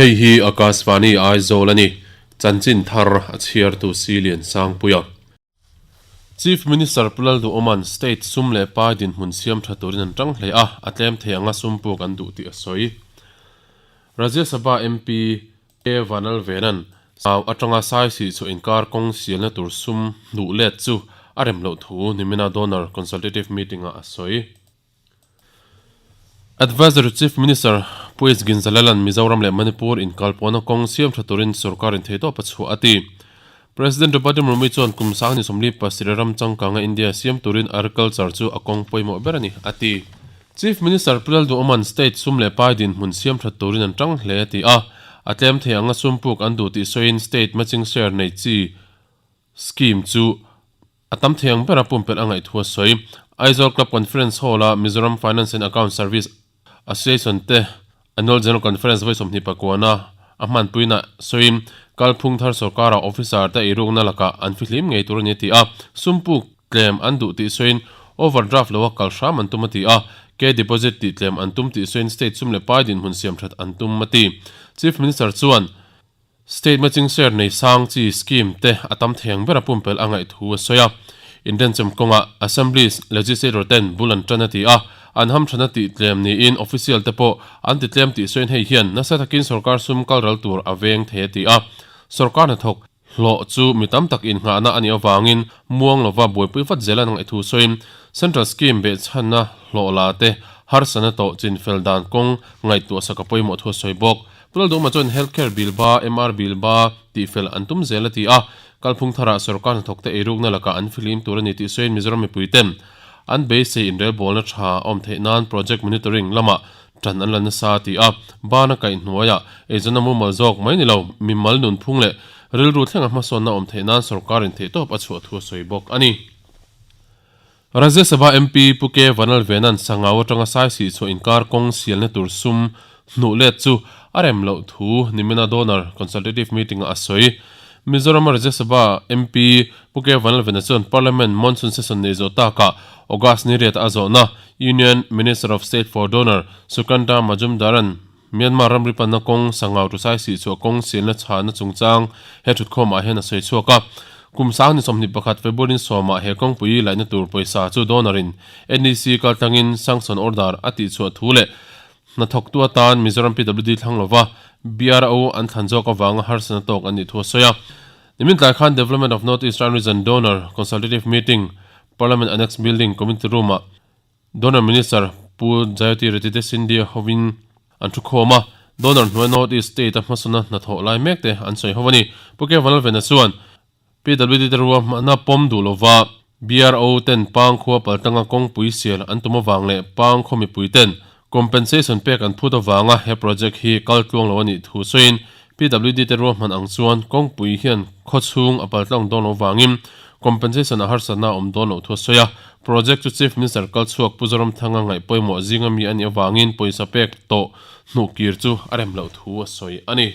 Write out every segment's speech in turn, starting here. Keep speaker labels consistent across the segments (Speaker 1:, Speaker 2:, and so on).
Speaker 1: Hei hi Akashvani Aizawl a ni, chanchin thar a chhiartu Silian Sangpuia. Chief Minister Pu Lalduhawma'n state sum leh pai dinhmun siam tha turin an tang hle a, a tlem thei anga sum puk an duh tih a sawi. Rajya Sabha MP K Vanlalvena'n Sau atanga Saisih chhuah inkar kawng sialna tur sum hnuh let chu a rem loh thu nimina Donor Consultative Meeting-ah a sawi. Advisory Chief Minister Pu H Ginzalala'n Mizoram leh Manipur inkalpawhna kawng siam tha turin sorkarin theihtawp a chhuah a ti. President Draupadi Murmu chuan kum 27 ram changkanga India siam turin agriculture chu a kawng pawimawh ber a ni a ti. Chief Minister Pu Lalduhawma'n state sum leh pai dinhmun siam tha turin an tang hle a ti a, a tlem thei anga sum puk an duh tih sawiin state matching share nei chi scheme chu A tam thei ang bera pumpelh a ngaih thu a sawi. Aizawl Club Conference Hall-a Mizoram Finance and Account Service Association te Annual General Conference vawi 29 a a hmanpuina sawiin kalphung thar sorkara officer te eirukna lakah an fihlim ngei tur a ni a ti a, sum puk tlem an duh tih sawiin overdraft loa kal hram an tum a ti a, K deposit tih tlem an tum tih sawiin state sum leh pai dinhmun siam that an tum a ti. Chief Minister chuan. State matching share nei sang chi scheme te a tam thei ang bera pumpelh a ngaih thu a sawi a. Inrenchem kawngah Assemblies Legislator ten bul an tan a ti a, an hamthana tih tlem niin official te pawh an ti tlem tih sawiin hei hian nasa takin sorkar sum kalral tur a veng thei a ti a. Sorkar hnathawk hlawh chu mi tam tak innghahna a nih avangin muang lova buaipui vat zel an ngaih thu sawiin Central scheme behchhanna hlawh la te harsatna tawh chinfel dan kawng ngaihtuahsak a pawimawh thu a sawi bawk. Pu Lalduhma chuan Health Care Bill ba, MR Bill ba tihfel an tum zel a ti a, kalphung tharah sorkar hnathawkte eirukna lakah an fihlim tur a ni tih sawiin Mizoram mipuiten an beisei inrelbawlna tha a awm theih nan project monitoring lamah tan an la nasa a ti a, bana kaih hnuaiah eizawnna mumal zawk mai ni lo, mimal nunphung leh rilru thlenga hmasawnna awm theih nan sorkarin theihtawp a chhuah thu a sawi bawk a ni. Rajya Sabha MP Pu K Vanlalvena'n Sangau atanga Saisih chhuah inkar kawng sialna tur sum hnuh let chu a rem loh thu nimina Donor Consultative Meeting-ah a sawi. Mizoram-a Rajya Sabha MP Pu K Vanlalvena chuan Parliament Monsoon Session nei zawh takah August ni riata a zawhna Union Minister of State for Donor Sukanta Majumdar-a'n Myanmar ramri panna kawng Sangau to Saisih chhuah kawng sialna chhahna chungchang he thutkhawmah hian a sawi chhuak a. Kum 2021 February sawmah he kawngpui laihna tur pawisa chu donor in NEC kaltlangin sanction order a tihchhuah thu leh hnathawktu atan Mizoram PWD thlang lova BRO an thlan zawk avanga harsatna tawk an nih thu a sawi a. Nimin tlai khan Development of North Eastern Region Donor Consultative Meeting, Parliament Annex Building Community Room-ah Donor Minister Pu Jyotiraditya Scindia hovin an thu khawm a, Donor hnuai North East State a hmasawnna hnathawh lai mek te an sawi ho a ni. Pu K Vanlalvena chuan PWD te ruahmanna pawm duh lova BRO ten Pang khua paltanga kawngpui sial an tum avang leh Pang khaw mipui ten compensation pek an phut avanga he project hi kal tluang lo a nih thu sawiin PWD te ruahman ang chuan kawngpui hian khaw chhung a paltlang dawn lo vangin compensation a harsatna a awm dawn loh thu a sawi a. Project chu Chief Minister kal chhuak Pu Zoramthanga ngaih pawimawh zinga mi a nih avangin pawisa pek tawh hnuh kir chu a rem loh thu a sawi a ni.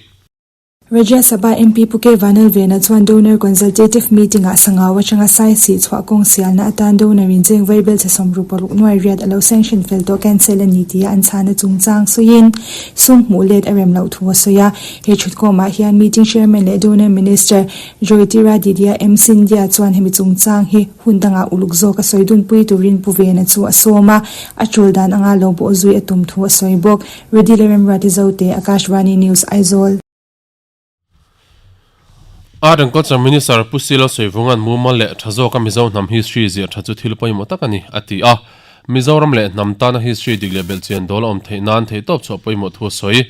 Speaker 2: Rajya Sabha MP Pu K Vanlalvena chuan Donor Consultative Meeting-ah Sangau atanga Saisih chhuah kawng sialna atan donor in cheng vaibel chhe 68 a lo sanction fel tawh cancel a ni tia an chhana chungchang sawiin sum hmuh let a rem loh thu a sawi a. He thutkhawmah hian meeting chairman leh Donor Minister Jyotiraditya M Scindia chuan hemi chungchang hi hun dangah uluk zawk a sawi dunpui turin Pu Vena chu a sawm a, a tul dan anga lo bawh zui a tum thu a sawi bawk. Reddy Leremruati Zote, Akashvani News, Aizawl.
Speaker 1: Art and Culture Minister Pu Silo Sawivawnga'n mumal leh tha zawka Mizo hnam history ziah tha chu thil pawimawh tak a ni, a ti a. Mizoram leh hnam tana history dik leh belhchian dawl a awm theih nan theihtawp chhuah pawimawh thu a sawi.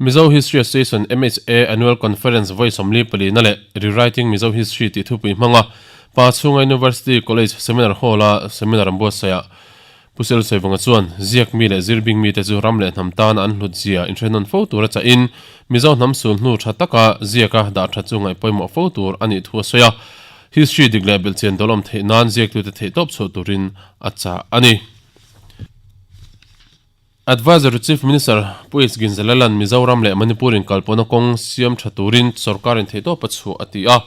Speaker 1: Mizo History Association, MHA, Annual Conference vawi 44 na leh Rewriting Mizo History tih thupui hmanga Pachhunga University College Seminar Hall-a seminar an buatsaih ah Pu Selsawivawnga chuan ziak mi leh zirbing mite chu ram leh hnam tana an hlut zia inhrenawn fo tur a chahin Mizo hnam sul hnu tha taka ziaka dah that chu ngaih pawimawh fo tur a nih thu a sawi a, history dik leh belhchian dawlawm theih nan ziaktute theihtawp chhuah turin a chah a ni. Adviser to Chief Minister Pu H Ginzalala'n Mizoram leh Manipur inkalpawhna kawng siam tha turin sorkarin theihtawp a chhuah a ti a.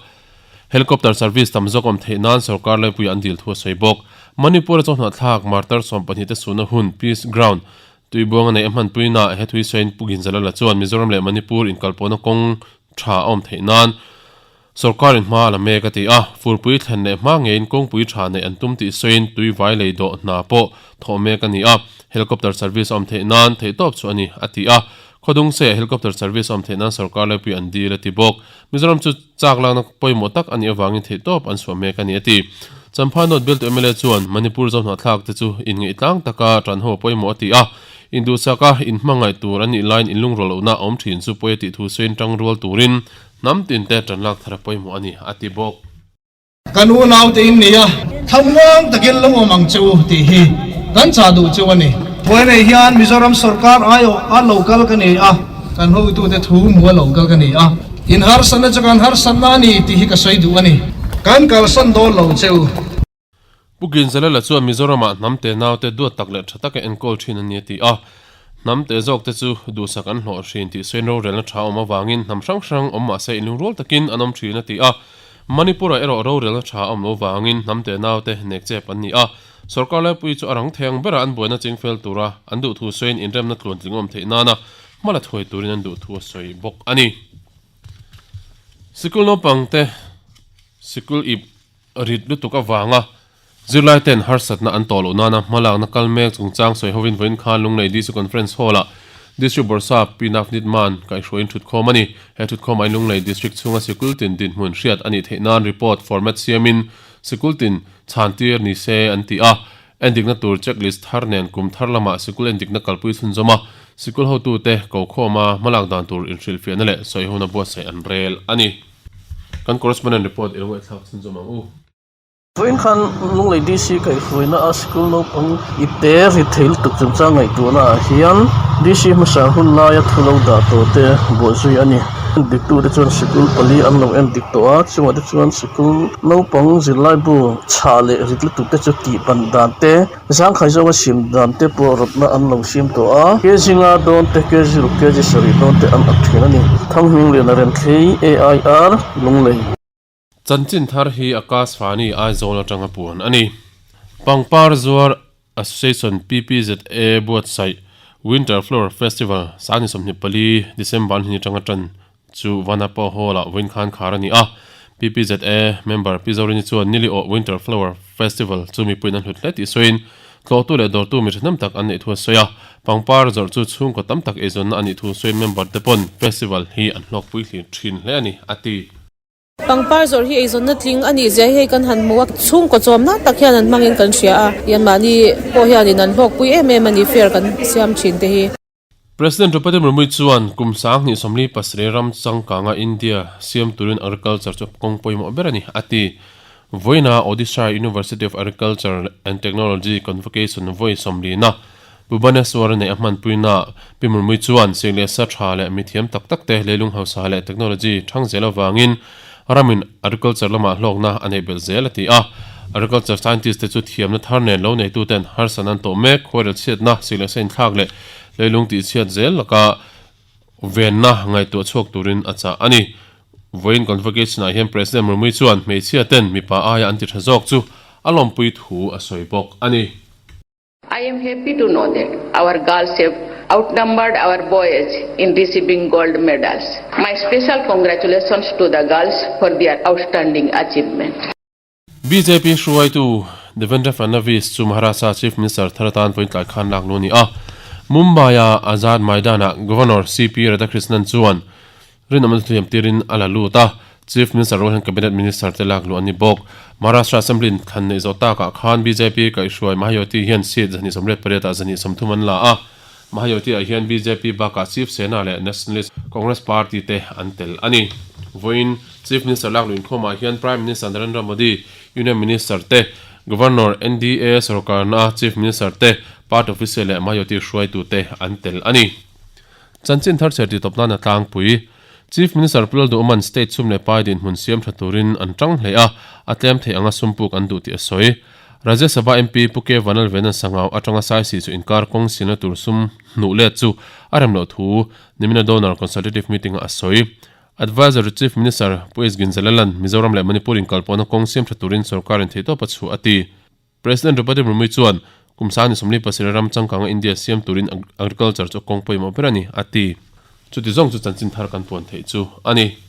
Speaker 1: Helicopter service tam zawk awm theih nan sorkar laipuiah an dil thu a sawi bawk. Manipur-a chawhnahthlak martar 12 te suhna hun Peace Ground. Tuibuanga neih a hmanpuinaah he thuisawiin Pu Ginzalala chuan Mizoram leh Manipur inkalpawhna kawng tha a awm theih nan Sorkarin hma a la mek a ti a, furpui thlen leh hma ngeiin kawngpui tha neih an tum tih sawiin tuivai lei dawh hna pawh thawh mek a ni a, helicopter service a awm theih nan theihtawp chu a ni, a ti a. Khawdungseiah helicopter service a awm theih nan sorkar laipui an dil a ti bawk. Mizoram chu chak lakna pawimawh tak a nih avangin theihtawp an chhuah mek a ni, a ti. Champhai North bialtu mla chuan Manipur zohnahthlak te chu inngeih-tlang taka tanho a pawimawh a ti a, induhsaka inhmangaih tur an nih laiin inlungrual lohna a awm thin chu pawi a tih thu sawiin tangrual turin Hnam tinte tan lak thar a pawimawh a ni, a ti bawk.
Speaker 3: Kan unaute in nia, thlamuang takin lo awm ang che u tih hi kan chah duh cheu a ni. Vawiinei hian Mizoram sawrkar aiawh a lo kal ka ni a, kan hotute thu hmu a lo kal ka ni a, in harsatna chu kan harsatna a ni tih hi ka sawi duh a ni. Kan kalsan dawn lo che u.
Speaker 1: Pu Ginzalala chuan Mizoramah hnamte naute duat tak leh tha taka enkawl thin a ni a ti a, hnamte zawkte chu duhsak an hlawh thin tih sawiin rorelna tha awm avangin hnam hrang hrang awm mahse inlungrual takin an awm thin a ti a, Manipur-ah erawh rorelna tha a awm lo vangin hnamte naute nekchep an ni a, sawrkar laipui chu a rang thei ang berah an buaina chingfel tura an duhthu sawiin inremna tluantling awm theih nana hma la thuai turin an duhthu a sawi bawk a ni. Sikul naupangte sikul ip. Rit lutuk avanga zirlai ten harsatna an tawh loh nana hmalakna kal mek chungchang sawi hovin vawiin khan Lunglei DC Conference Hall-ah District Bawrhsap Pi Navneet Mann kaihhruaiin thutkhawm a ni. He thutkhawmah hian Lunglei District chhunga sikul tin dinhmun hriat a nih theih nan report format siamin sikul tin chhan tir ni se an ti a. Endikna tur checklist thar nen kum thar lamah sikul endikna kalpui chhunzawm a, sikul hotute kokhawma hmalak dan tur inhrilhfiahna leh sawihona buatsaih an rel a ni. Kan correspondent report i lo ngaihthlak chhunzawm ang u.
Speaker 4: Vawiin khan Lunglei DC kaihhruaina a sikul naupang ipte ri thei lutuk chungchang ngaihtuahna ah hian DC hmasa hun laia thu lo dah tawh te buahzui a ni. Endiktute chuan sikul pali an lo endik tawh a, chungah te chuan sikul naupang zirlaibu chhah leh rit lutuk te chu tih ban dan te, Zangkhai zawnga siam dan te pawh rawtna an lo siam tawh a, kg nga dawn te, kg ruk, kg sarih dawn te an ak thin a ni. Thanghmingliana Remthlei, AIR, Lunglei.
Speaker 1: Chanchin thar hi Akashvani Aizawl atanga puan a ni. Pangpar zuar Association PPZA buatsaih Winter Flower Festival Sangni 24 December an hni atanga tan chu Vanapa Hall-ah vawiin khan khar a ni a. PPZA member Pi Zorini chuan Nili awh Winter Flower Festival chu mipuiin an hlut hle tih sawiin, tlawhtu leh dawrtu mi thahnem tak an neih thu a sawi a. Pangpar zawrh chu chhungkaw tam tak eizawnna a nih thu sawiin member te pawn festival hi an hlawkpui hlir thin hle a ni, a ti.
Speaker 5: Pangpar zawrh hi eizawnna tling a nih zia hi hei kan han hmu a, chhungkaw chawmna tak hian an hmangin kan hria a, anmahni pawh hianin an hlawkpui em em a ni fair kan siam thin te hi.
Speaker 1: President Draupadi Murmu chuan kum 2027 ram changkanga India siam turin agriculture chu kawng pawimawh ber a ni, a ti. Vawiina Odisha University of Agriculture and Technology Convocation vawi sawmlina Bhubaneswar a neih a hmanpuinaah Pi Murmu chuan sik leh sa tha leh mithiam tak tak te leilung hausa leh technology thang zel avangin ramin agriculture lamah hlawkna a neih belh zel a ti a. Agriculture scientist te chu thiamna thar nen lo neituten harsatna an tawh mek, khuarel chhiatna, sik leh sa inthlak leh Leilung tihchhiat zel laka venna ngaihtuah chhuak turin a chah a ni. Vawiin convocation-ah hian President Murmu chuan hmeichhia ten mipa aia an ti tha zawk chu a lawmpui thu a sawi bawk a ni.
Speaker 6: I am happy to know that our girls have outnumbered our boys in receiving gold medals. My special congratulations to the girls for their outstanding achievement.
Speaker 1: Bjp hruaitu Devendra Fadnavis chu Maharashtra Chief Minister thar atan vawiin tlai khan lak lu a ni a. Mumbai-a Azad Maidan-ah Governor CP Radhakrishnan chuan rinawmna thuthiam tirin a la lut a, Chief Minister rual hian Cabinet Minister te lak luh a ni bawk. Maharashtra Assembly inthlan neih zawh takah khan bjp kaihhruai Mahayuti hian seat 128 ah 130 an la a. Mahayuti-ah hian bjp bakah Shiv Sena leh Nationalist Congress Party te an tel a ni. Vawiin Chief Minister lak luh inkhawmah hian Prime Minister Narendra Modi, Union Minister te, Governor, NDA sorkarna Chief Minister te, Party official leh Mahayuti hruaitute an tel a ni. Chanchin thar chher titawp nana tlangpui Chief Minister Pu Lalduhman state sum leh pai dinhmun siam tha turin an tang hle a, a tlem theih anga sum puk an duh tih a sawi. Rajya Sabha MP Pu K Vanlalvenan Sangau atanga Saisih chu inkar kawng silna tur sum hnuh let chu a rem loh thu nimina Donor Consultative Meeting-ah a sawi. Adviser Chief Minister Pu S Ginzalala'n Mizoram leh Manipur inkalpawhna kawng siam tha turin sorkarin theihtawp a chhuah a ti. President Draupadi Murmu chuan Kum sang ni 47 ram changkanga India siam turin agriculture chu a kawng pawimawh ber a ni, a ti. Chuti zawng chu chanchin thar kan puan theih chu a ni.